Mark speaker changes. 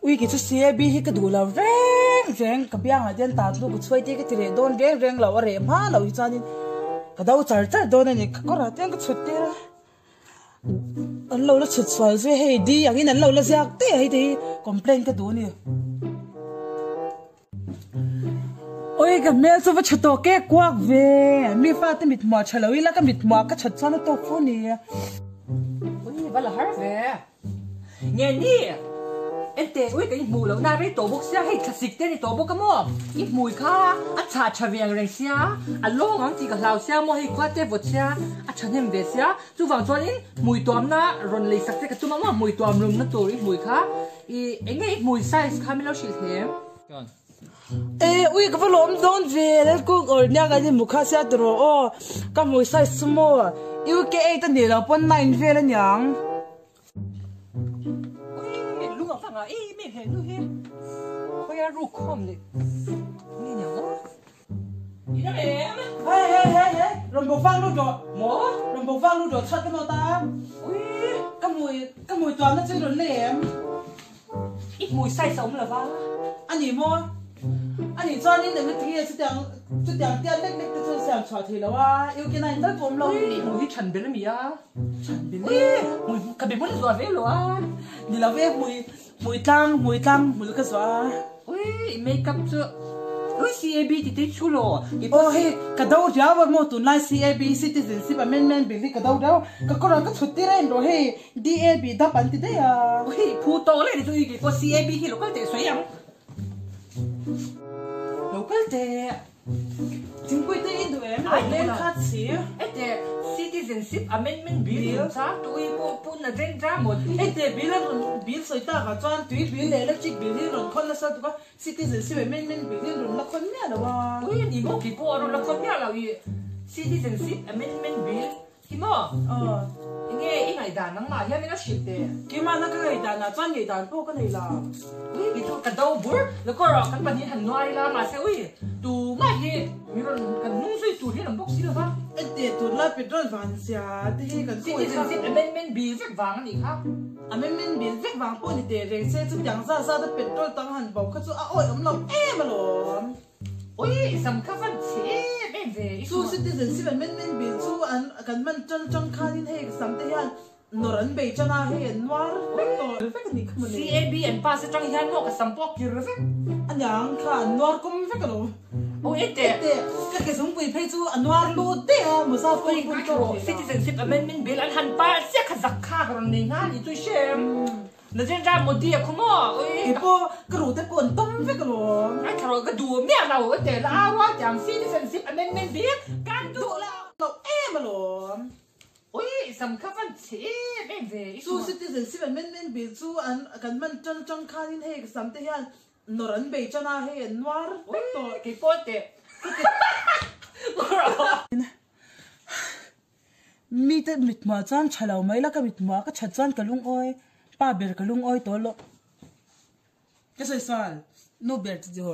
Speaker 1: Ui kei chu CAB hi ka duh lo reng reng ka biangah te hian tan chu ka chhuai te ka ti reh dawn reng reng lo a reh hma loh hi chuanin ka do char char dawn a ni ka kawrah te hian ka chhut tir a an lo la chhut sual zui hei di angin an lo la ziak daih a hei te hi complaint ka duh a ni. Oi ka hmel chu va tha tawk e kuak ve mi fate mit hmuah tha lo ila ka mit hmuah ka that chuan a tawk fu ni.
Speaker 2: Ui va la har ve. Nge ni ente ui ka i hmuh loh na rei tawh bawk sia hei thlasik te ni tawh bawk a maw i hmui kha a chhah tha ve ang reng sia a lawng ang tih ka hlau sia maw hei khua te vawt sia a thahnem ve sia chuvang chuanin hmui tuamna rawn lei sak te ka tum a maw hmui tuam lumna tur i hmui kha I enge i hmui size kha min lo hrilh hle.
Speaker 1: E ui ka va lawm dawn ve lal kung awr nia kan inhmu kha sia tiraw aw ka hmui size chu maw UK eight a nih loh pawn nine vel a niang.
Speaker 2: Ui lung a vang a i mi he nu hi khawi a ruk khawm leh nge niang aw. I ram em?
Speaker 1: Hei hei hei hei rawn bawk vang lut rawh.
Speaker 2: Maw?
Speaker 1: Rawn bawk vang lut rawh chhuat ka nawt a.
Speaker 2: Ui!
Speaker 1: Ka hmui ka hmui tuamna chu i rawn lei em?
Speaker 2: I hmui size a awm lo va.
Speaker 1: A ni maw? A nih chuanin eng ati nge chutiang chutiang tiat lek lek te chu siam chhuah thei lo a, UK nine tal pawh awm lo.
Speaker 2: Ui! I hmui hi chhan bel a mi a?
Speaker 1: Chhan bel
Speaker 2: e. Ui! Hmui ka be hmun zuah ve lo a.
Speaker 1: Ni lo ve hmui Hmui tlang, hmui tlang hmul ka zuah a.
Speaker 2: Ui, i makeup chu ui CAB ti te chu law.
Speaker 1: Aw hei, ka do riau a maw tunlai CAB, Citizenship Amendment Bill hi ka do riau. Ka kawrah ka chhut tir a inrawh hei DAB dap an ti daih a.
Speaker 2: Ui, phu tawk leh ni chu ui kei pawh CAB hi lo kal teh sawi ang. Lo kal teh.
Speaker 1: Thingpui te i duh em? Lo leng khat si.
Speaker 2: Hete Citizenship Amendment Bill chung chang tui pawh pun a zen ta maw tih.
Speaker 1: Hete bill a rawn bill sawi tak ah chuan tui bill leh electric bill hi rawn khawn nasa tuk a, Citizenship Amendment Bill hi rawn la khawn miah lo a.
Speaker 2: Ui ni maw kei pawh a rawn la khawn miah lo i Citizenship Amendment Bill Hi maw?
Speaker 1: Aw.
Speaker 2: Enge i ngaihdan nangmah hian min a hrilh teh.
Speaker 1: Keimahna ka ngaihdan ah chuan ngaihdan pawh ka nei lo.
Speaker 2: Ui kei chu ka do bur. Lakawr ah kan pahnih han nuai ila mahse ui tumah hi mi rawn kan hnung zui tur hi an awm bawk si lo va.
Speaker 1: Ente tunlai petrol van zia te hi kan khawi thlak.
Speaker 2: Citizenship amendment bill vek vang a nih kha.
Speaker 1: Amendment bill vek vang pawh ni teh reng se chutiang zat zat a petrol tang han bo kha chu a awih awm lo em alawm.
Speaker 2: Ui i sam kha van chhe em em ve i
Speaker 1: Chu citizenship amendment bill chu an kan hman tan tang khanin hei sam te hian nawr an bei tan a hei an nuar vek tawh vek a nih kha mawle.
Speaker 2: CAB an pass atang hian maw ka sam pawh kir vek.
Speaker 1: A niang kha an nuar kum vek alo.
Speaker 2: Ui e teh.
Speaker 1: E teh ka ke zungpui phei chu a nuar lut daih a mawza pawh
Speaker 2: Ui
Speaker 1: hun tawk thei lo.
Speaker 2: Citizenship amendment bill an han pass chiah kha zak kha ka rawn nei nghal i chu i hrem. Narendra Modi a khu maw? Ui.
Speaker 1: Kei pawh ka ruh te pawh an tam vek alawm.
Speaker 2: Ai thla rawh ka duh miah lo a tel a rual tiang citizenship amendment bik kan duh lo.
Speaker 1: Lo em alawm.
Speaker 2: Ui i sam kha van chhe em em ve i
Speaker 1: Chu citizenship amendment bill chu an kan hman tan tang khanin hei ka sam te hian Nawr an bei tan a, hei an nuar vek tawh.
Speaker 2: Kei pawh teh.
Speaker 1: Mite mithmuah chuan tha lo mai la, ka mithmuah ka that chuan ka lungawi, pa ber ka lungawi tawh lo. Ka sawi sual, nu ber chu ti haw.